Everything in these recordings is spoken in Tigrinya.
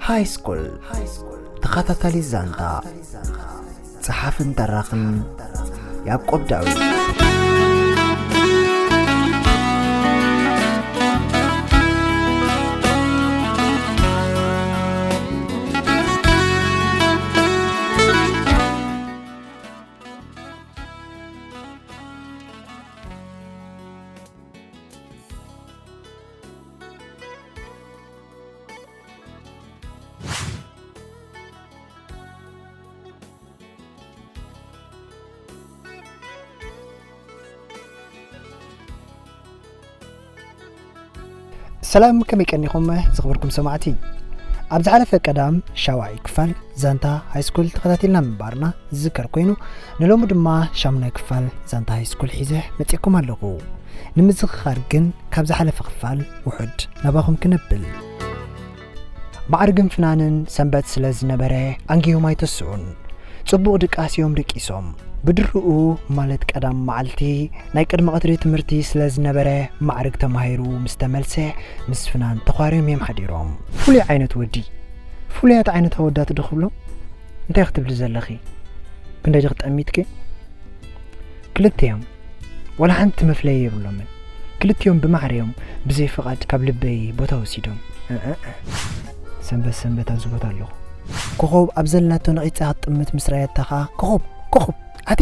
ሃይስኩል ተኸታታሊ ዛንታ፣ ጸሓፍን ተራኽን ያዕቆብ ዳዊት። ሰላም፣ ከመይ ቀኒኹም ዝኽበርኩም ሰማዕቲ? ኣብ ዝሓለፈ ቀዳም ሻውዓይ ክፋል ዛንታ ሃይስኩል ተኸታቲልና ምንባርና ዝዝከር ኮይኑ፣ ንሎሚ ድማ ሻሙናይ ክፋል ዛንታ ሃይስኩል ሒዘ መጺእኩም ኣለኹ። ንምዝኽኻር ግን ካብ ዝሓለፈ ክፋል ውሑድ ናባኹም ክነብል። ማዕርግን ፍናንን ሰንበት ስለ ዝነበረ ኣንጊሆም ኣይተስኡን። ጽቡቕ ድቃስ እዮም ድቂሶም። ብድርኡ ማለት ቀዳም መዓልቲ ናይ ቅድሚ ቀትሪ ትምህርቲ ስለ ዝነበረ ማዕርግ ተማሂሩ ምስ ተመልሰ ምስ ፍናን ተዃርዮም እዮም ሓዲሮም። ፍሉይ ዓይነት ወዲ፣ ፍሉያት ዓይነት ኣወዳት ዶ ክብሎም? እንታይ ክትብሊ ዘለኺ? ክንደይ ዲኺ ጠሚትኪ? ክልቲኦም ዋላ ሓንቲ መፍለዪ የብሎምን። ክልቲኦም ብማዕረ እዮም ብዘይ ፍቓድ ካብ ልበይ ቦታ ወሲዶም። እ፣ እ፣ እ። ሰንበት ሰንበት ኣብዚ ቦታ ኣለኹ። ኮኾብ ኣብ ዘላቶ ነቒጻ ክትጥምት ምስ ረኣየታ ኸኣ፣ "ኮኾብ! ኮኾብ! ኣቲ!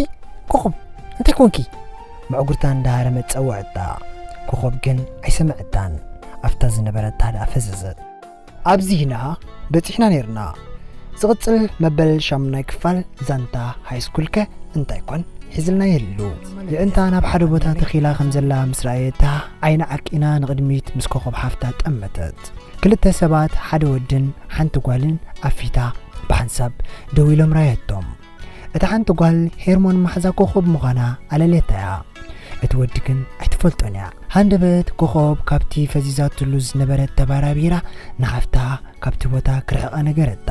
ኮኾብ! እንታይ ኮንኪ?" መዕጉርታ እንዳሃረመት ጸወዐታ። ኮኾብ ግን ኣይሰመዐታን። ኣብታ ዝነበረት ሃድኣ ፈዘዘት። ኣብዚ ኢና በጺሕና ኔርና። ዝቕጽል መበል ሻሙናይ ክፋል ዛንታ ሃይስኩልከ እንታይ ኮን ሒዝልና ይህሉ? የእንታ ናብ ሓደ ቦታ ተኺላ ከም ዘላ ምስ ረኣየታ፣ ዓይና ዓቂና ንቕድሚት ምስ ኮኾብ ሓፍታ ጠመተት። ክልተ ሰባት፣ ሓደ ወድን ሓንቲ ጓልን ኣብ ፊታ ብሓንሳብ ደው ኢሎም ረኣየቶም። እታ ሓንቲ ጓል ሄርሞን ማሕዛ ኮኾብ ምዃና ኣለልየታ'ያ። እቲ ወዲ ግን ኣይትፈልጦን እያ። ሃንደበት ኮኾብ ካብቲ ፈዚዛትሉ ዝነበረት ተባራቢራ ንሓፍታ ካብቲ ቦታ ክርሕቓ ነገረታ።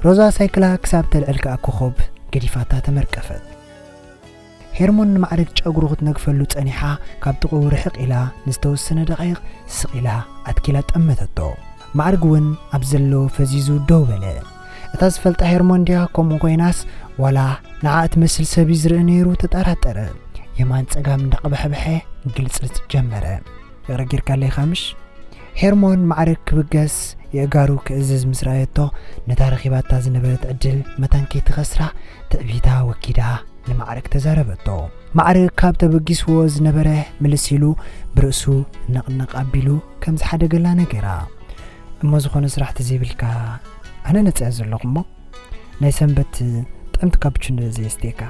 ሮዛ ሳይክላ ክሳብ ተልዕል ከኣ ኮኾብ ገዲፋታ ተመርቀፈት። ሄርሞን ንማዕርግ ጨጉሩ ክትነግፈሉ ጸኒሓ፣ ካብ ጥቕኡ ርሕቕ ኢላ ንዝተወሰነ ደቓይቕ ስቕ ኢላ ኣትኪላ ጠመተቶ። ማዕርግ እውን ኣብ ዘለዎ ፈዚዙ ደው በለ። እታ ዝፈልጣ ሄርሞን ድያ ከምኡ ኮይናስ ዋላ ንዓ እትመስል ሰብ እዩ ዝርኢ ነይሩ ተጠራጠረ። የማን ጸጋም እንዳቐባሕበሐ ግልጽልጽ ጀመረ። "ይቕረ ጌርካለይ ኢኻ ምሽ?" ሄርሞን ማዕርግ ክብገስ የእጋሩ ክእዝዝ ምስ ረኣየቶ፣ ነታ ረኺባታ ዝነበረት ዕድል መታን ከይትኸስራ ትዕቢታ ወጊዳ ንማዕርግ ተዛረበቶ። ማዕርግ ካብ ተበጊስዎ ዝነበረ ምልስ ኢሉ ብርእሱ ነቕነቕ ኣቢሉ ከም ዝሓደገላ ነገራ። "እሞ ዝኾነ ስራሕ ተዘይብልካ ኣነ ነጺኣ ዘለኹ እሞ ናይ ሰንበት ጥዕምቲ ካፕቹኖ ዘየስትየካ?"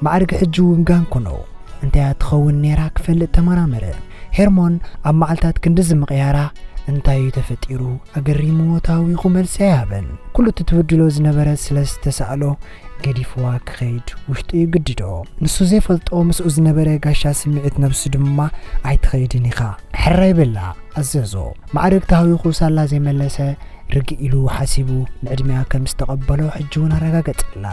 ማዕርግ ሕጂ እውን ጋንኩ ነው። እንታይ እያ ትኸውን ነይራ ክፈልጥ ተመራመረ። ሄርሞን ኣብ መዓልታት ክንድዚ ምቕያራ እንታይ እዩ ተፈጢሩ ኣገሪምዎ ታዊኹ መልሲ ኣይሃበን። ኩሉ እቲ ትብድሎ ዝነበረ ስለ ዝተሳእሎ ገዲፍዋ ክኸይድ ውሽጡ ይግድዶ። ንሱ ዘይፈልጦ ምስኡ ዝነበረ ጋሻ ስምዒት ነብሱ ድማ "ኣይትኸይድን ኢኻ፣ ሕራይ በላ" ኣዘዞ። ማዕርግ ታዊኹ ሳላ ዘይመለሰ ርግእ ኢሉ ሓሲቡ ንዕድሚኣ ከም ዝተቐበሎ ሕጂ እውን ኣረጋገጸላ።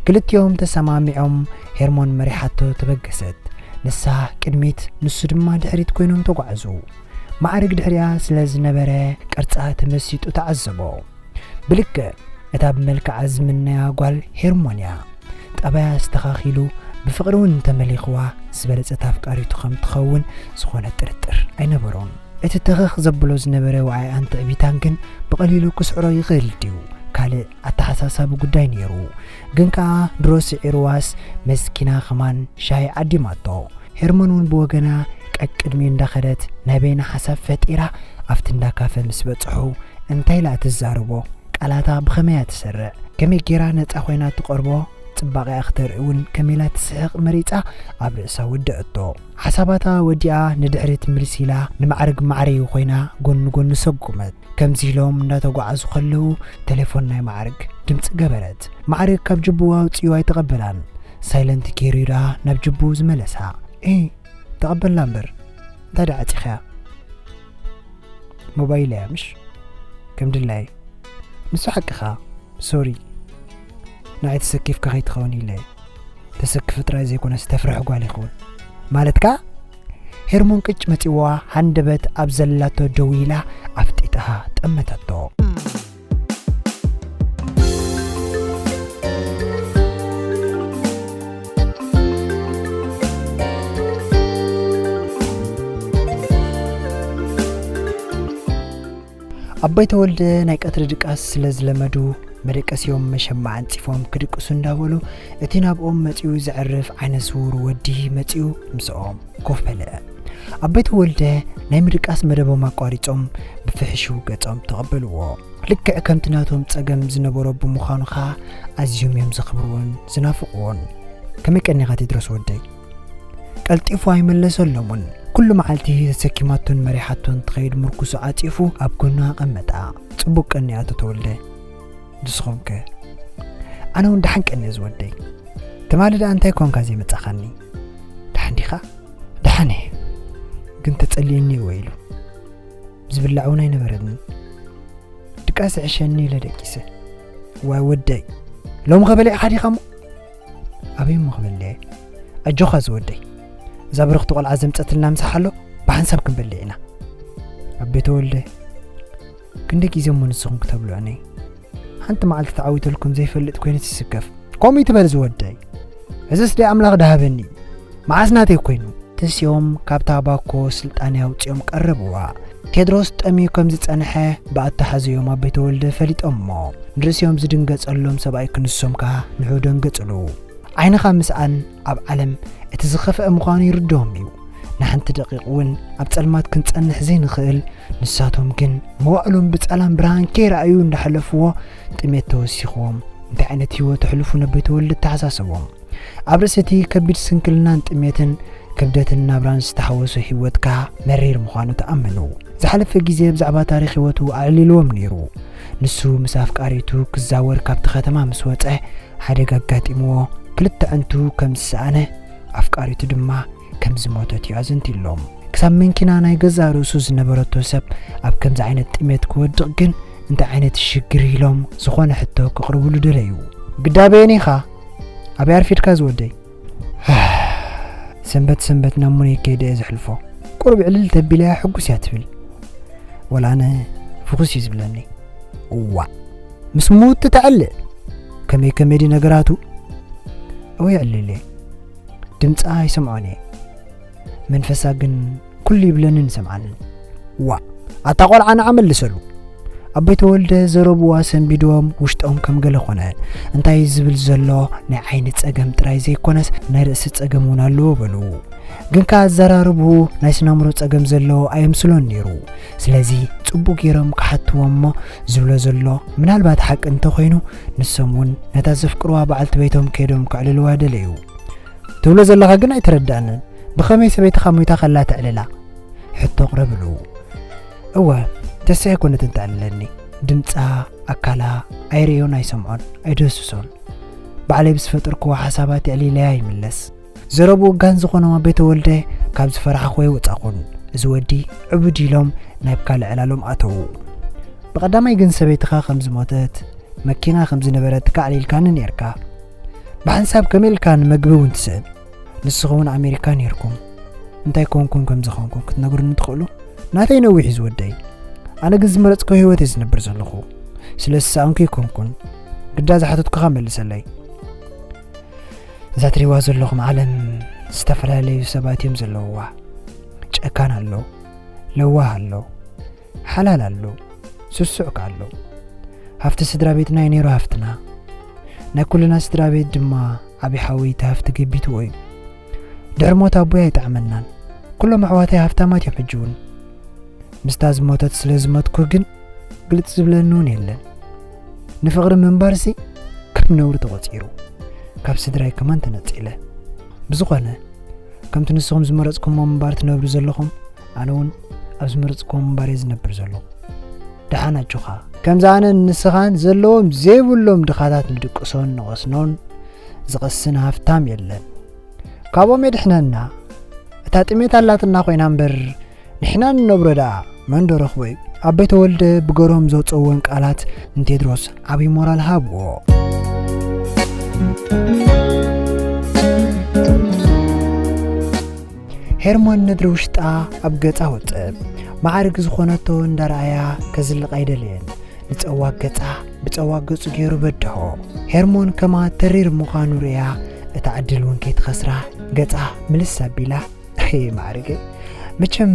ክልቲኦም ተሰማሚዖም ሄርሞን መሪሓቶ ተበገሰት። ንሳ ቅድሚት ንሱ ድማ ድሕሪት ኮይኖም ተጓዕዙ። ማዕርግ ድሕሪኣ ስለ ዝነበረ ቅርጻ ተመሲጡ ተዓዘቦ። ብልክዕ እታ ብመልክዓ ዝምነያ ጓል ሄርሞን እያ። ጠባያ ኣስተኻኺሉ ብፍቕሪ እውን እንተመሊኽዋ ዝበለጸት ኣፍቃሪቱ ከም ትኸውን ዝኾነ ጥርጥር ኣይነበሮን። እቲ ተኸኽ ዘብሎ ዝነበረ ወዓይኣን ትዕቢታን ግን ብቐሊሉ ክስዕሮ ይኽእል ድዩ? ካልእ ኣተሓሳሳቢ ጉዳይ ነይሩ። ግን ከኣ ድሮ ስዒርዋስ መስኪና ከማን ሻሂ ዓዲማቶ። ሄርሞን እውን ብወገና ቀቅድሚኡ እንዳኸደት ናይ በይና ሓሳብ ፈጢራ ኣብቲ እንዳ ካፈ ምስ በጽሑ እንታይ ኢላ ትዛረቦ? ቃላታ ብኸመይ እያ ትሰርዕ? ከመይ ጌራ ነጻ ኮይና ትቐርቦ? ጽባቐኣ ክተርኢ እውን ከመይ ኢላ ትስሕቕ መሪጻ ኣብ ርእሳ ወደአቶ። ሓሳባታ ወዲኣ ንድሕሪት ምልስ ኢላ ንማዕርግ ማዕረዩ ኮይና ጎኒ ጎኒ ሰጉመት። ከምዚ ኢሎም እንዳተጓዓዙ ከለዉ ቴሌፎን ናይ ማዕርግ ድምጺ ገበረት። ማዕርግ ካብ ጅቡኡ ኣውጺኡ ኣይተቐበላን። ሳይለንት ገይሩ ደኣ ናብ ጅቡኡ ዝመለሳ። እ፣ ተቐበልና እምበር፣ እንታይ ደኣ ዓጺኻያ? ሞባይል እያ ምሽ? ከም ድላየ። ንሱ ሓቅኻ፣ ሶሪ። ንዓይ ተሰኪፍካ ከይትኸውን ኢለ። ተሰክፊ ጥራይ ዘይኮነስ ተፍርሒ ጓል ይኸውን። ማለትካ? ሄርሞን ቅጭ መጺዋ ሃንደበት ኣብ ዘላቶ ደው ኢላ ኣፍጢጣ ጠመተቶ። ኣቦይ ተወልደ ናይ ቀትሪ ድቃስ ስለ ዝለመዱ፣ መደቀሲኦም መሸማዕ ኣንጺፎም ክድቅሱ እንዳበሉ፣ እቲ ናብኦም መጺኡ ዘዕርፍ ዓይነ ስውር ወዲ መጺኡ ምስኦም ኮፍ በለ። ኣቦይ ተወልደ ናይ ምድቃስ መደቦም ኣቋሪጾም ብፍሕሹው ገጾም ተቐበልዎ። ልክዕ ከምቲ ናቶም ጸገም ዝነበሮ ብምዃኑ ኸኣ ኣዝዮም እዮም ዘኽብርዎን ዝናፍቕዎን። ከመይ ቀኒኻ ቴድሮስ ወደይ? ቀልጢፉ ኣይመለሰሎምን። ኩሉ መዓልቲ ተሰኪማቶን መሪሓቶን ትኸይድ ምርኩሱ ዓጺፉ ኣብ ጎኑ ኣቐመጣ። ጽቡቕ ቀኒ ኣቶ ተወልደ። ንስኹም ከ? ኣነ እውን ደሓን ቀኒ ዝወደይ። ትማሊ ደኣ እንታይ ኮንካ ዘይመጻኻኒ? ደሓን ዲኻ? ደሓን እየ። ግን ተጸሊእኒ እወ ኢሉ። ዝብላዕ እውን ኣይነበረንን። ድቃስ ዕሸኒ ኢለ ደቂሰ። ዋይ ወደይ፣ ሎሚ ከበሊዕኻ ዲኻ እሞ? ኣበይ እሞ ክበልዕ? ኣጆኻ ዝወደይ። እዛ ብርኽቲ ቆልዓ ዘምጸትልና ምሳሕ ኣሎ፣ ብሓንሳብ ክንበልዕ ኢና። ኣቤ ተወልደ፣ ክንደይ ግዜ እሞ ንስኹም ክተብልዑኒ? ሓንቲ መዓልቲ ተዓዊተልኩም ዘይፈልጥ ኮይነ ትስከፍ። ከምኡ ይትበል ዝወደይ። እዝስ ደይ ኣምላኽ ደሃበኒ እዩ። መዓስ ናተይ ኮይኑ? ተሲኦም ካብታ ባኮ ስልጣን ኣውጺኦም ቀረብዋ። ቴድሮስ ጠምዩ ከም ዝጸንሐ ብኣተሓዝኦም ኣቤ ተወልደ ፈሊጦሞ። ንርእሲኦም ዝድንገጸሎም ሰብኣይ ክንሶም ከኣ ንዑ ደንገጽሉ። ዓይንኻ ምስኣን ኣብ ዓለም እቲ ዝኸፍአ ምዃኑ ይርድኦም እዩ። ንሓንቲ ደቂቕ እውን ኣብ ጸልማት ክንጸንሕ ዘይንኽእል፣ ንሳቶም ግን መዋዕሎም ብጸላም ብርሃን ከይረኣዩ እንዳሓለፍዎ ጥሜት ተወሲኽዎም እንታይ ዓይነት ህይወት ኣሕልፉ ነቤ ተወልደ ተሓሳሰቦም። ኣብ ርእሲ እቲ ከቢድ ስንክልናን ጥሜትን ክብደትን ናብራን ዝተሓወሶ ህይወት ከኣ መሪር ምዃኑ ተኣመኑ። ዝሓለፈ ግዜ ብዛዕባ ታሪኽ ህይወቱ ኣዕሊልዎም ነይሩ። ንሱ ምስ ኣፍቃሪቱ ክዛወር ካብቲ ከተማ ምስ ወጸ ሓደጋ ኣጋጢምዎ ክልተ ኣዕንቱ ከም ዝሰኣነ ኣፍቃሪቱ ድማ ከም ዝሞተት እዩ ኣዘንቲሎም። ክሳብ መንኪና ናይ ገዛእ ርእሱ ዝነበረቶ ሰብ ኣብ ከምዚ ዓይነት ጥሜት ክወድቕ ግን እንታይ ዓይነት ሽግር ኢሎም ዝኾነ ሕቶ ከቕርብሉ ደለዩ። ግዳበየን ኢኻ? ኣበይ ኣርፊድካ ዝወደይ? ሰንበት ሰንበት ናብ ሙነይ ከይደ እየ ዘሕልፎ። ቁሩብ ዕልል ተቢለያ ሕጉስ እያ ትብል። ወላ ኣነ ፍኹስ እዩ ዝብለኒ። እዋእ፣ ምስ ምውቲ ተዕልእ። ከመይ ከመይ ድዩ ነገራቱ? እወ የዕልል እየ። ድምጻ ኣይሰምዖን እየ። መንፈሳ ግን ኩሉ ይብለንን ይሰምዓንን። ዋእ፣ ኣታ ቆልዓ ንዓ መልሰሉ። ኣቦይ ተወልደ ዘረብኡ ኣሰንቢድዎም ውሽጦም ከም ገለ ኾነ። እንታይ ዝብል ዘሎ ናይ ዓይኒ ጸገም ጥራይ ዘይኮነስ ናይ ርእሲ ጸገም እውን ኣለዎ በሉ። ግን ከኣ ኣዘራርብኡ ናይ ስነ ኣእምሮ ጸገም ዘለዎ ኣየምስሎን ነይሩ። ስለዚ ጽቡቕ ገይሮም ክሓትዎ እሞ ዝብሎ ዘሎ ምናልባት ሓቂ እንተኾይኑ ንሶም እውን ነታ ዘፍቅርዋ በዓልቲ ቤቶም ከይዶም ከዕልልዋ ደለዩ። ትብሎ ዘለኻ ግን ኣይተረዳእንን። ብኸመይ ሰበይትኻ ሞይታ ከላ ተዕልላ? ሕቶ ኣቕረብሉ። እወ፣ ተስእ ኣይኮነትን ተዕልለኒ። ድምጻ፣ ኣካላ ኣይርእዮን ኣይሰምዖን ኣይደህስሶን። ባዕለይ ብዝፈጠርክዎ ሓሳባት የዕሊለያ ይምለስ። ዘረብኡ ጋን ዝኾኖም ኣቤ ተወልደ ካብ ዝፈራሕኽዎ ኣይወጻኹን። እዚ ወዲ ዕቡድ ኢሎም ናብ ካልእ ዕላሎም ኣተዉ። ብቐዳማይ ግን ሰበይትኻ ከም ዝሞተት፣ መኪና ከም ዝነበረትካ ኣዕሊልካኒ ኔርካ። ብሓንሳብ ከመይ ኢልካ ንመግቢ እውን ትስእን? ንስኹም እውን ኣሜሪካ ኔርኩም። እንታይ ኮንኩም ከም ዝኾንኩም ክትነግሩኒ ትኽእሉ? ናተይ ነዊሕ እዩ ዝወደይ። ኣነ ግን ዝመረጽኮ ህይወት እየ ዝነብር ዘለኹ። ስለ ዝሰኣንኩ ኣይኮንኩን። ግዳ ዝሓተትኩኻ መልሰለይ። እዛ ትሪእዋ ዘለኹም ዓለም ዝተፈላለዩ ሰባት እዮም ዘለውዋ። ጨካን ኣሎ፣ ለዋህ ኣሎ፣ ሓላል ኣሎ፣ ስሱዕ ከኣ ኣሎ። ሃፍቲ ስድራ ቤትና እዩ ነይሩ ሃፍትና። ናይ ኩልና ስድራ ቤት ድማ ዓቢ ሓወይ እቲ ሃፍቲ ገቢትዎ እዩ። ድሕሪ ሞት ኣቦይ ኣይጠዓመናን። ኩሎም ኣሕዋተይ ሃፍታማት እዮም ሕጂ እውን። ምስታ ዝሞተት ስለ ዝሞትኩ ግን ግልጽ ዝብለኒ እውን የለን። ንፍቕሪ ምንባርሲ ከም ነውሪ ተቖጺሩ። ካብ ስድራይ ከማን ተነጺለ። ብዝኾነ፣ ከምቲ ንስኹም ዝመረጽኩሞ ምንባር ትነብሩ ዘለኹም፣ ኣነ እውን ኣብ ዝመረጽኩዎ ምንባር እየ ዝነብር ዘለኹ። ደሓን ኣጆኻ። ከምዚ ኣነን ንስኻን ዘለዎም ዘይብሎም ድኻታት ንድቅሶን ንቐስኖን ዝቐስን ሃፍታም የለን። ካብኦም የድሕነና። እታ ጥሜት ኣላትና ኮይና እምበር፣ ንሕና ንነብሮ ደኣ መን ዶ ረኽቦ እዩ? ኣቦይ ተወልደ ብገሮም ዘውጸወን ቃላት ንቴድሮስ ዓቢ ሞራል ሃብዎ። ሄርሞን ነድሪ ውሽጣ ኣብ ገጻ ወጸ። ማዕርግ ዝኾነቶ እንዳረኣያ ከዝልቕ ኣይደለየን። ንጸዋግ ገጻ ብጸዋግ ገጹ ገይሩ በድሆ። ሄርሞን ከማ ተሪር ምዃኑ ርእያ፣ እታ ዕድል እውን ከይትኸስራ ገጻ ምልስ ኣቢላ፣ "እሄ ማዕርገይ፣ መቸም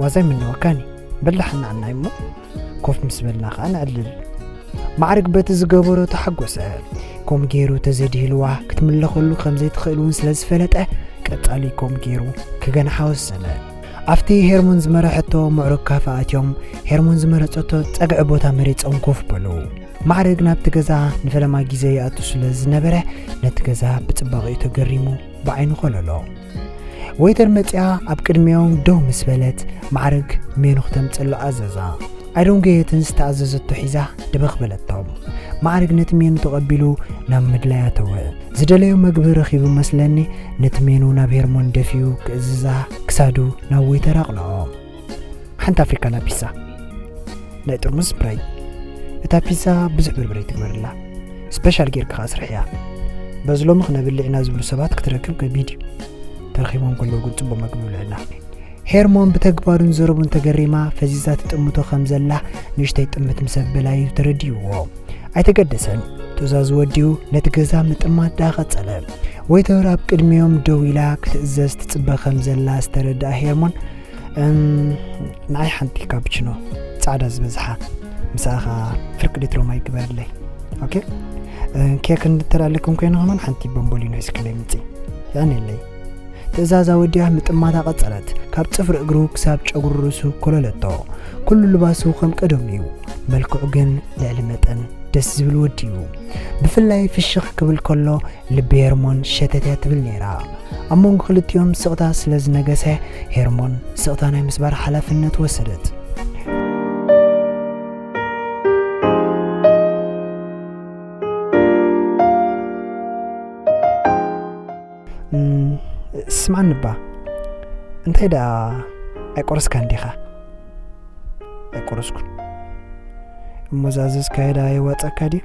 ዋዛ ኣይምነወካን እዩ፣ በላሕ እናዕናይ እሞ ኮፍ ምስ በልና ኸኣ ነዕልል። ማዕርግ በቲ ዝገበሮ ተሓጎሰ። ከምኡ ገይሩ ተዘድሂልዋ ክትምለኸሉ ከም ዘይትኽእል እውን ስለ ዝፈለጠ፣ ቀጻሊ ከምኡ ገይሩ ክገንሓ ወሰነ። ኣብቲ ሄርሞን ዝመረሐቶ ምዕሩግ ካፈ ኣትዮም፣ ሄርሞን ዝመረጸቶ ጸግዒ ቦታ መሪጾም ኮፍ በሉ። ማዕርግ ናብቲ ገዛ ንፈለማ ግዜ ይኣቱ ስለ ዝነበረ፣ ነቲ ገዛ ብጽባቐኡ ተገሪሙ ብዓይኑ ኮለሎ። ወይተር መጺኣ ኣብ ቅድሚኦም ደው ምስ በለት፣ ማዕርግ ሜኑ ክተምጽሎ ኣዘዛ። ኣይደንጎየትን፣ ዝተኣዘዘቶ ሒዛ ድበኽ በለቶም። ማዕርግ ነቲ ሜኑ ተቐቢሉ ናብ ምድላይ ኣተወ። ዝደለዮ መግቢ ረኺቡ መስለኒ፣ ነቲ ሜኑ ናብ ሄርሞን ደፊኡ ክእዝዛ ክሳዱ ናብ ወይተር ኣቕንዖ። ሓንቲ ኣፍሪካና ፒሳ፣ ናይ ጥርሙዝ ስፕራይት። እታ ፒሳ ብዙሕ በርበረ ይትግበርላ፣ ስፔሻል ጌርካ ከኣ ስርሕያ። በዚ ሎሚ ክነብልዕ ኢና ዝብሉ ሰባት ክትረክብ ከቢድ እዩ። ተረኺቦም ከለዉ ግን ጽቡቕ መግቢ ይብልዕልና። ሄርሞን ብተግባሩን ዘረቡን ተገሪማ፣ ፈዚዛ ትጥምቶ ከም ዘላ ንእሽተይ ጥምት ምስ ኣበላ እዩ ተረዲእዎ። ኣይተገደሰን። ትእዛዙ ወዲኡ ነቲ ገዛ ምጥማት ደኣ ቀጸለ። ወይተር ኣብ ቅድሚኦም ደው ኢላ ክትእዘዝ ትጽበ ከም ዘላ ዝተረድኣ ሄርሞን፣ "እም፣ ንዓይ ሓንቲ ካፕችኖ ጻዕዳ ዝበዝሓ፣ ምስኣ ኸኣ ፍርቂ ሊትሮ ማይ ግበርለይ። ኦኬ? እ፣ ኬክ እንድተላለኩም ኮይኑ ከማን ሓንቲ ቦምቦሊኖ ሒዝክለይ ምጺ። የቐንየለይ።" ትእዛዛ ወዲኣ ምጥማታ ቀጸለት። ካብ ጽፍሪ እግሩ ክሳብ ጨጉሪ ርእሱ ኮለለቶ። ኩሉ ልባሱ ከም ቀደሙ እዩ። መልክዑ ግን ልዕሊ መጠን ደስ ዝብል ወዲ እዩ። ብፍላይ ፍሽኽ ክብል ከሎ ልቢ ሄርሞን ሸተት እያ ትብል ነይራ። ኣብ መንጎ ክልቲኦም ስቕታ ስለ ዝነገሰ፣ ሄርሞን ስቕታ ናይ ምስባር ሓላፍነት ወሰደት። እም፣ ስምዓኒ እባ፣ እንታይ ደኣ ኣይቆረስካን ዲኻ? ኣይቆረስኩን። እሞ ዝኣዘዝካዮ ደኣ የዋጸካ ድዩ?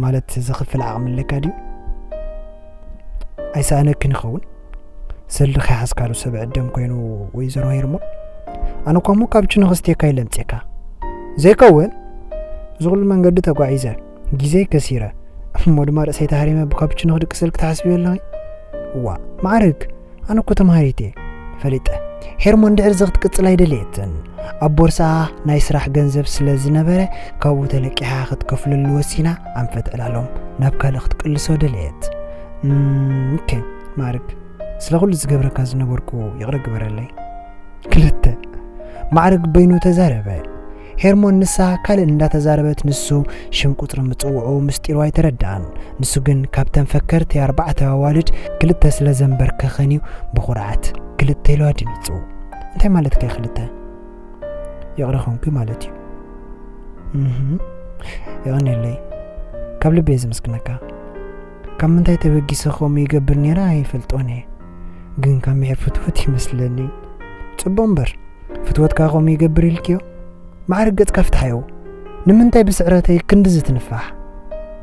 ማለት ዘኽፍል ዓቕሚ ኣለካ ድዩ? ኣይሰኣነክን ይኸውን? ሰልዲ ከይሓዝካሉ ሰብ ዕደም ኮይኑ ወይዘሮ ሄርሞን? ኣነ እኳ እሞ ካብ ችኖ ክስቴካ ኢለ ኣምጽኤካ። ዘይከውን፣ እዚ ኩሉ መንገዲ ተጓዒዘ፣ ግዜይ ከሲረ፣ እሞ ድማ ርእሰይ ተሃሪመ ብካፕችኖ ክድቅሰልኪ ትሓስቢ ኣለኺ? እዋ፣ ማዕርግ፣ ኣነ እኮ ተምሃሪት እየ፣ ፈሊጠ። ሄርሞን ድሕሪ እዚ ክትቅጽል ኣይደለየትን። ኣብ ቦርሳኣ ናይ ስራሕ ገንዘብ ስለ ዝነበረ፣ ካብኡ ተለቂሓ ክትከፍለሉ ወሲና፣ ኣንፈት ዕላሎም ናብ ካልእ ክትቅልሶ ደለየት። እም፣ ኦኬ፣ ማዕርግ፣ ስለ ኩሉ ዝገብረካ ዝነበርኩ ይቕረ ግበረለይ። ክልተ። ማዕርግ በይኑ ተዛረበ። ሄርሞን ንሳ ካልእ እንዳተዛረበት፣ ንሱ ሽም ቁጽሪ ምጽውዑ ምስጢሩ ኣይተረድኣን። ንሱ ግን ካብተን ፈከርቲ ኣርባዕተ ኣዋልድ ክልተ ስለ ዘንበርከኸን እዩ ብኹርዓት ክልተ ኢሉ ኣድሚጹ። እንታይ ማለትካ እዩ ክልተ? ይቕረ ኾንኩ ማለት እዩ። እህ፣ የቐንየለይ። ካብ ልቢ እየ ዘመስግነካ። ካብ ምንታይ ተበጊሰ ከምኡ ይገብር ነይረ ኣይፈልጦን እየ። ግን ካብ ምሒር ፍትወት ይመስለኒ። ጽቡቕ እምበር፣ ፍትወትካ ከምኡ ይገብር ኢልክዮ? ማዕርግ ገጽካ ፍትሓዮ። ንምንታይ ብስዕረተይ ክንድዚ ትንፋሕ?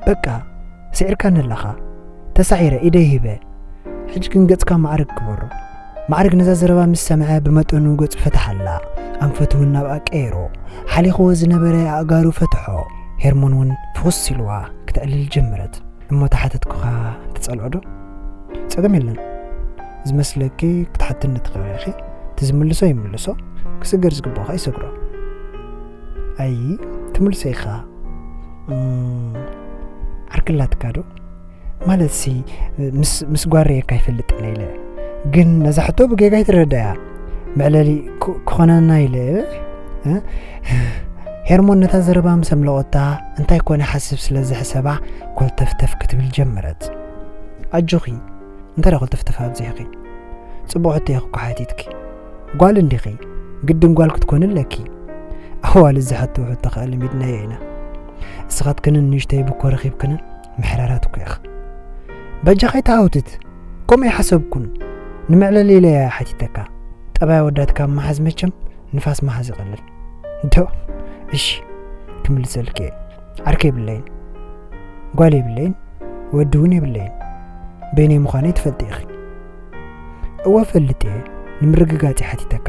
በቃ፣ ስዒርካኒ ኣለኻ። ተሳዒረ፣ ኢደይ ሂበ። ሕጂ ግን ገጽካ ማዕርግ ግበሮ። ማዕርግ ነዛ ዘረባ ምስ ሰምዐ ብመጠኑ ገጹ ፈትሓላ። ኣንፈቱ እውን ናብኣ ቀይሮ። ሓሊኽዎ ዝነበረ ኣእጋሩ ፈትሖ። ሄርሞን እውን ፍኹስ ኢልዋ ክትዕልል ጀመረት። እሞ ተሓተትኩኻ ትጸልኦ ዶ? ጸገም የለን። ዝመስለኪ ክትሓትኒ ትኽእሊ ኢኺ። እቲ ዝምልሶ ይምልሶ፣ ክስገር ዝግብኦ ኸኣ ይሰግሮ። ኣይ፣ ትምልሶ ኢኻ። እም፣ ዓርኪ ኣላትካ ዶ? ማለትሲ፣ ምስ፣ ምስ ጓር ርእየካ ኣይፈልጥን ኢለ። ግን ነዛ ሕቶ ብጌጋ ኣይትረዳያ። መዕለሊ ክ-፣ ክኾነና ኢለ፣ እ? ሄርሞን ነታ ዘረባ ምስ ኣምለቖታ፣ እንታይ ኮነ ሓስብ ስለ ዝሕሰባ፣ ኮልተፍተፍ ክትብል ጀመረት። ኣጆኺ፣ እንታይ ደኣ ኮልተፍተፍ ኣብዚሕኺ? ጽቡቕ ሕቶ ኢኺ እኮ ሓቲትኪ። ጓል እንዲኺ፣ ግድን ጓል ክትኮኒ ኣለኪ። ኣዋልድ ዝሓትዎ ሕቶ ከኣ ለሚድናዮ ኢና። እስኻትክንን ንእሽተይ ብኮ ረኺብክንን ምሕራራት እኮ ኢኺ። በጃኻ ኣይትሃውትት፣ ከምኡ ኣይሓሰብኩን። ንመዕለሊ ኢለ እየ ሓቲተካ። ጠባይ ኣወዳት ካብ ምሓዝ መቸም ንፋስ ምሓዝ ይቐልል። ዶ? እሺ፣ ክምልሰልኪ እየ። ዓርከይ የብለይን፣ ጓል የብለይን፣ ወዲ እውን የብለይን። በይነይ ምዃነይ ትፈልጢ ኢኺ። እወ፣ እፈልጥ እየ። ንምርግጋጽ እየ ሓቲተካ።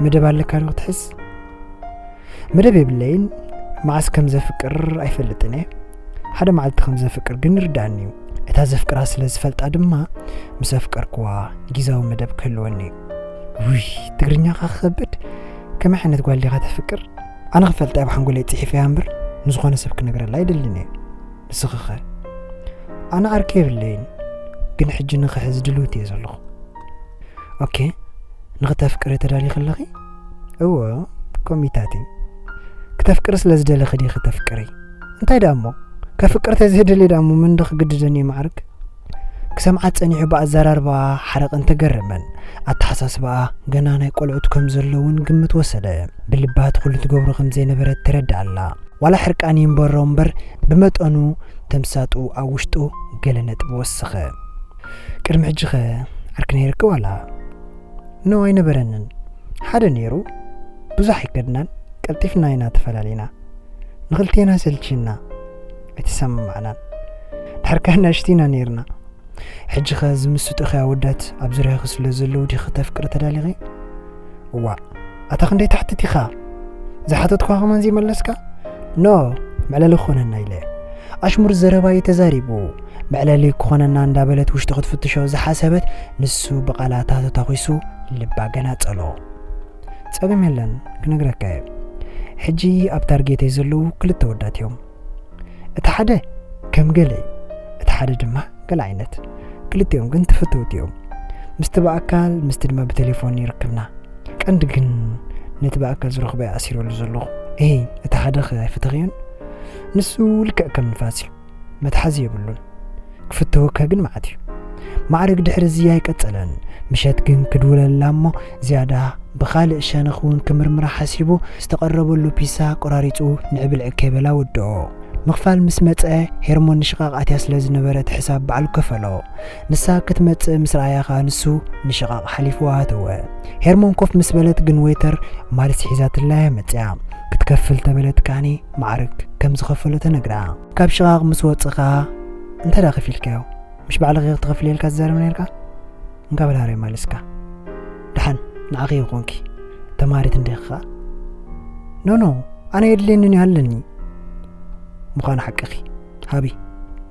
መደብ ኣለካ ዶ ክትሕዝ? መደብ የብለይን። መዓስ ከም ዘፍቅር ኣይፈልጥን እየ። ሓደ መዓልቲ ከም ዘፍቅር ግን ይርድኣኒ እዩ። እታ ዘፍቅራ ስለ ዝፈልጣ ድማ፣ ምስ ኣፍቀርክዋ ግዝያዊ መደብ ክህልወኒ እዩ። ውይ፣ ትግርኛኻ ክኸብድ። ከመይ ዓይነት ጓል ዲኻ ተፍቅር? ኣነ ክፈልጣ ኣብ ሓንጎለይ ጽሒፈያ እምበር፣ ንዝኾነ ሰብ ክነግረላ ኣይደልን እየ። ንስኺኸ? ኣነ ዓርኪ የብለይን፣ ግን ሕጂ ንኽሕዝ ድልውቲ እየ ዘለኹ። ኦኬ፣ ንኽተፍቅሪ ተዳሊኺ ኣለኺ? እወ፣ ኮሚታቲ። ክተፍቅሪ ስለ ዝደለኺ ዲኺ ተፍቅሪ? እንታይ ደኣ እሞ? ከፍቅር ተዘይደልየ ደኣ እሞ መን ዶ ክግድደኒ እዩ ማዕርግ? ክሰምዓ ጸኒሑ ብኣዘራርባኣ ሓረቐን ተገረመን። ኣተሓሳስባኣ ገና ናይ ቆልዑት ከም ዘሎ እውን ግምት ወሰደ። ብልባ እቲ ኩሉ ትገብሮ ከም ዘይነበረት ተረድኣላ። ዋላ ሕርቃን ይንበሮ እምበር ብመጠኑ ተምሳጡ ኣብ ውሽጡ ገለ ነጥቢ ወሰኸ። ቅድሚ ሕጂኸ ዓርኪ ነይርኪ ዋላ? ኖ ኣይነበረንን። ሓደ ነይሩ። ብዙሕ ኣይከድናን፣ ቀልጢፍና ኢና ተፈላለና። ንኽልቴና ሰልችና፣ ኣይተሰማማዕናን። ድሕርካ ናሽቲና ነይርና። ሕጂ ኸ ዝምስጡኺ ኣወዳት ኣብ ዙርያኺ ስለ ዘለዉ ዲኺ ክተፍቅሪ ተዳሊኺ? እዋእ፣ ኣታ ክንደይ ትሓትት ኢኻ? ዝሓተትኳ ከማን ዘይመለስካ? ኖ፣ መዕለሊ ክኾነና ኢለ። ኣሽሙር ዘረባ እዩ ተዛሪቡ። መዕለሊ ክኾነና እንዳበለት ውሽጡ ክትፍትሾ ዝሓሰበት፣ ንሱ ብቓላታ ተታኺሱ ልባ ገናጸሎ። ጸገም የለን፣ ክነግረካ እየ። ሕጂ ኣብ ታርጌተይ ዘለዉ ክልተ ወዳት እዮም። እቲ ሓደ ከም ገለ እዩ፣ እቲ ሓደ ድማ ገለ ዓይነት። ክልቲኦም ግን ተፈተውቲ እዮም። ምስቲ ብኣካል፣ ምስቲ ድማ ብቴሌፎን ይርክብና። ቀንዲ ግን ነቲ ብኣካል ዝረኽቦ እየ ኣሲረሉ ዘለኹ። እሂ፣ እቲ ሓደ ኸ ኣይፈተኽዮን? ንሱ ልክዕ ከም ንፋስ እዩ። መትሓዚ የብሉን። ክፍተወካ ግን መዓት እዩ። ማዕረግ ድሕሪ እዚ ኣይቀጸለን። ምሸት ግን ክድውለላ እሞ ዝያዳ ብኻልእ ሸነኽ እውን ክምርምራ ሓሲቡ ዝተቐረበሉ ፒሳ ቆራሪጹ ንዕብልዕ ከይበላ ወድኦ። ምኽፋል ምስ መጸ ሄርሞን ንሽቓቕ ኣትያ ስለ ዝነበረት ሕሳብ ባዕሉ ከፈሎ። ንሳ ክትመጽእ ምስ ረኣያ ኸኣ ንሱ ንሽቓቕ ሓሊፍዋ ኣተወ። ሄርሞን ኮፍ ምስ በለት ግን ዌይተር ማልስ ሒዛትላ እያ መጽያ። ክትከፍል ተበለት ከኣኒ ማዕርግ ከም ዝኸፈሎ ተነግራ። ካብ ሽቓቕ ምስ ወጽኻ እንታይ ደኣ ከፊልካዮ? ምሽ ባዕልኺ ክትኸፍልየልካ ትዛረብ ነርካ? እንካ በል ሃረይ ማልስካ። ደሓን ንዓኺ ይኾንኪ። ተማሪት እንዲኺ ኸኣ? ኖ፣ ኖ፣ ኣነ የድልየንን እዩ ኣለኒ። ምዃኑ ሓቅኺ። ሃቢ፣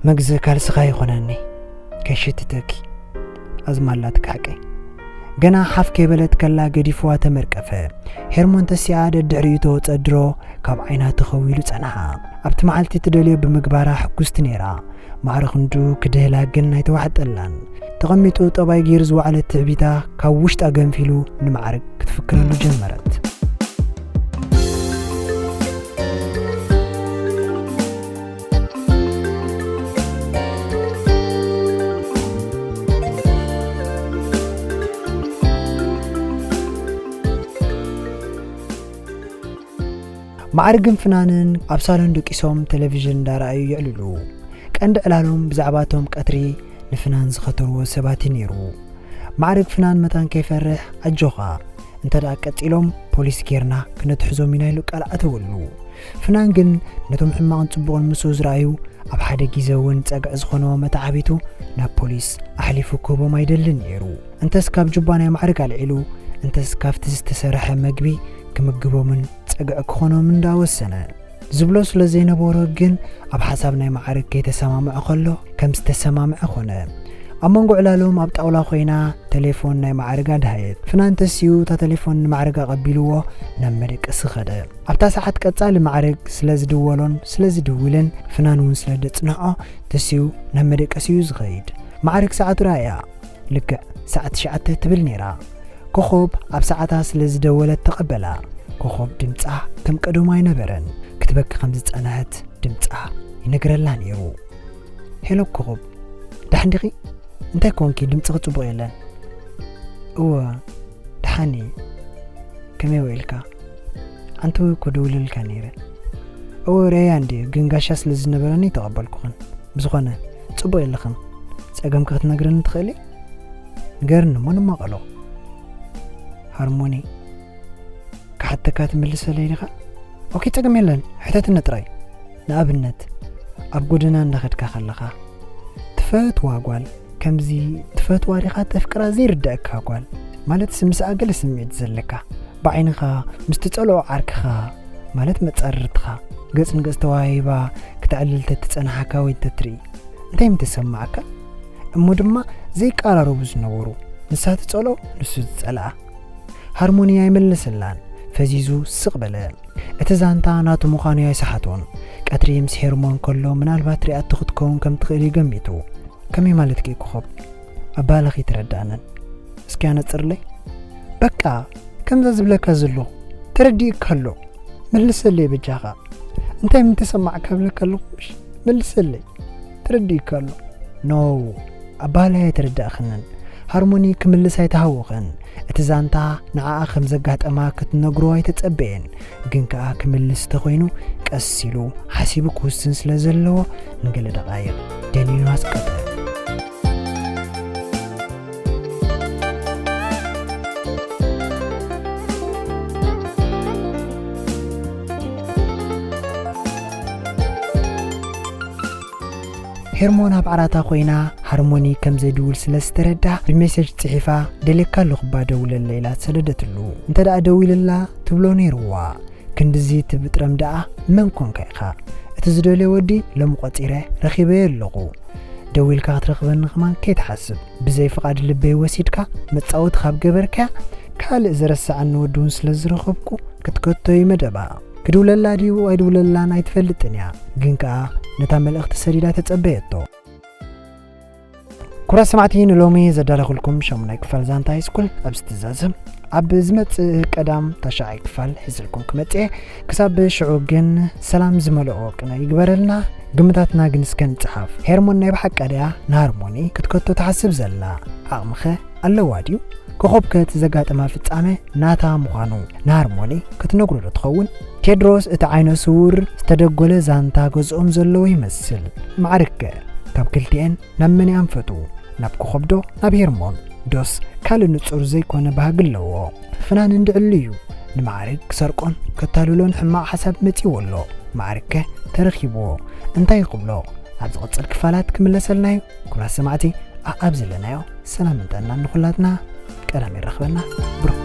መግዘ ካልስኻ ይኾነኒ። ከይሽትተኪ። ኣዝማላትካ ሓቀይ። ገና ሓፍ ከይበለት ከላ ገዲፍዋ ተመርቀፈ። ሄርሞን ተሲኣ ደድሕሪኡ ተወጸ ድሮ ካብ ዓይና ተኸዊሉ ጸንሓ። ኣብቲ መዓልቲ ትደልዮ ብምግባራ ሕጉስቲ ነይራ። ማዕረ ክንዱ ክድህላ ግን ኣይተዋሕጠላን። ተቐሚጡ ጠባይ ገይሩ ዝወዓለ ትዕቢታ ካብ ውሽጣ ገንፊሉ ንማዕርግ ክትፍክረሉ ጀመረት። ማዕርግን ፍናንን ኣብ ሳሎን ደቂሶም ቴሌቪዥን እንዳረኣዩ የዕልሉ። ቀንዲ ዕላሎም ብዛዕባ እቶም ቀትሪ ንፍናን ዝኸተርዎ ሰባት እዩ ነይሩ። ማዕርግ ፍናን መታን ከይፈርሕ፣ ኣጆኻ፣ እንተ ደኣ ቀጺሎም ፖሊስ ጌርና ክነትሕዞም ኢና ኢሉ ቃል ኣተወሉ። ፍናን ግን ነቶም ሕማቕን ጽቡቕን ምስኡ ዝረኣዩ ኣብ ሓደ ግዜ እውን ጸግዒ ዝኾንዎም መተዓቢቱ ናብ ፖሊስ ኣሕሊፉ ክህቦም ኣይደልን ነይሩ። እንተስ ካብ ጁባ ናይ ማዕርግ ኣልዒሉ፣ እንተስ ካብቲ ዝተሰርሐ መግቢ ክምግቦምን ጸግዒ ክኾኖም እንዳወሰነ። ዝብሎ ስለ ዘይነበሮ ግን ኣብ ሓሳብ ናይ ማዕርግ ከይተሰማምዐ ከሎ ከም ዝተሰማምዐ ኾነ። ኣብ መንጎ ዕላሎም ኣብ ጣውላ ኮይና ተሌፎን ናይ ማዕርግ ኣድሃየት። ፍናን ተሲኡ እታ ተሌፎን ንማዕርግ ኣቐቢልዎ ናብ መደቀሲ ኸደ። ኣብታ ሰዓት ቀጻሊ ማዕርግ ስለ ዝድወሎን ስለ ዝድውልን ፍናን እውን ስለ ደጽንዖ ተሲኡ ናብ መደቀሲኡ ዝኸይድ። ማዕርግ ሰዓቱ ረኣያ። ልክዕ ሰዓት ትሽዓተ ትብል ነይራ። ኮኾብ ኣብ ሰዓታ ስለ ዝደወለት ተቐበላ። ኮኾብ ድምጻ ከም ቀደሙ ኣይነበረን። ክትበኪ ከም ዝጸንሐት ድምጻ ይነግረላ ነይሩ። "ሄሎ ኮኾብ፣ ደሓን ዲኺ? እንታይ ኮንኪ? ድምጽኺ ጽቡቕ የለን።" "እወ፣ ደሓን እየ። ከመይ ውዒልካ? ኣንተ እኮ ደውለልካ ነይረ።" "እወ፣ ርእያ እንድየ፣ ግን ጋሻ ስለ ዝነበረኒ ተቐበልኩኽን። ብዝኾነ፣ ጽቡቕ የለኽን። ጸገምኪ ክትነግረኒ ትኽእሊ? ንገርኒ እሞ ንማቐሎ።" ሃርሞኒ፣ ክሓተካ ትምልሰለይ ዲኻ? ኦኬ፣ ጸገም የለን፣ ሕተትኒ ጥራይ። ንኣብነት፣ ኣብ ጎደና እንዳኸድካ ከለኻ፣ ትፈትዋ ጓል፣ ከምዚ ትፈትዋ ዲኻ ተፍቅራ ዘይርድኣካ ጓል፣ ማለትስ ምስኣ ገለ ስምዒት ዘለካ፣ ብዓይንኻ ምስ ትጸልኦ ዓርክኻ፣ ማለት መጻርርትኻ፣ ገጽ ንገጽ ተዋሂባ ክተዕልል ተትጸንሓካ ወይ እንተትርኢ፣ እንታይ ምተሰማዓካ? እሞ ድማ ዘይቀራረቡ ዝነበሩ፣ ንሳ ትጸልኦ፣ ንሱ ዝጸልኣ። ሃርሞኒ ኣይመለሰላን፣ ፈዚዙ ስቕ በለ። እቲ ዛንታ ናቱ ምዃኑ ኣይሰሓቶን። ቀትሪ ምስ ሄርሞን ከሎ ምናልባት ሪኣቶ ክትከውን ከም ትኽእል እዩ ገሚቱ። ከመይ ማለት ከ ኮኾብ? ኣባህላኺ ትረዳእነን። እስኪ ኣነጽርለይ። በቃ፣ ከምዛ ዝብለካ ዘለኹ ተረዲእካ ኣሎ። መልሰለይ በጃኻ። እንታይ ምን ተሰማዕካ ብለካ ኣለኹ ምሽ? መልሰለይ። ተረዲእካ ኣሎ። ኖ፣ ኣባህላይ ኣይተረዳእኽንን። ሃርሞኒ ክምልስ ኣይተሃወኸን። እቲ ዛንታ ንዓኣ ከም ዘጋጠማ ክትነግሮ ኣይተጸበየን። ግን ከኣ ክምልስ ተኾይኑ ቀስ ኢሉ ሓሲቡ ክውስን ስለ ዘለዎ ንገለ ደቓይቕ ደኒኑ ኣስቀጠ። ሄርሞን ኣብ ዓራታ ኮይና ሃርሞኒ ከም ዘይድውል ስለ ዝተረዳ ብሜሴጅ ጽሒፋ ደልየካ ኣለኹ እባ ደውለለይ ኢላ ሰደደትሉ። እንተ ደኣ ደዊልላ ትብሎ ነይርዋ። ክንድዚ ትብጥረም ደኣ መን ኮንካ ኢኻ? እቲ ዝደልዮ ወዲ ሎሚ ቆጺረ ረኺበዮ ኣለኹ። ደዊልካ ክትረኽበኒ ከማን ከይትሓስብ። ብዘይ ፍቓድ ልበይ ወሲድካ መጻወቲ ካብ ገበርካያ ካልእ ዝረስዓኒ ወዲ እውን ስለ ዝረኸብኩ ክትከቶ እዩ መደባ። ክድውለላ ድዩ ኣይድውለላን ኣይትፈልጥን እያ። ግን ከኣ ነታ መልእኽቲ ሰዲዳ ተጸበየቶ። ኩራ ሰማዕቲ ንሎሚ ዘዳለኹልኩም ሻሙናይ ክፋል ዛንታ ሃይስኩል ኣብዚ ትዛዘም። ኣብ ዝመጽእ ቀዳም ታሽዓይ ክፋል ሒዝልኩም ክመጽእ እየ። ክሳብ ሽዑ ግን ሰላም ዝመልኦ ቅነ ይግበረልና። ግምታትና ግን እስከ ንጽሓፍ። ሄርሞን ናይ ብሓቃ ድያ ንሃርሞኒ ክትከቶ ትሓስብ ዘላ? ዓቕምኸ ኣለዋ ድዩ? ኮኾብከ እቲ ዘጋጠማ ፍጻመ ናታ ምዃኑ ንሃርሞኒ ክትነግሮ ዶ ትኸውን? ቴድሮስ እቲ ዓይነ ስውር ዝተደጎለ ዛንታ ገዝኦም ዘለዎ ይመስል። ማዕርግከ ካብ ክልቲኤን ናብ መን ይኣንፈቱ? ናብ ኮኾብ ዶ ናብ ሄርሞን? ዶስ ካልእ ንጹር ዘይኮነ ባህጊ ኣለዎ? ፍናን እንድዕሉ እዩ። ንማዕርግ ክሰርቆን ከታልሎን ሕማቕ ሓሳብ መጺዎ ኣሎ። ማዕርግከ ተረኺብዎ እንታይ ይኽብሎ? ኣብ ዝቕጽል ክፋላት ክምለሰልና እዩ። ክቡራት ሰማዕቲ፣ ኣኣብ ዘለናዮ ሰላምን ጥዕናን ንኹላትና። ቀዳም ይረኽበና። ብሩኽ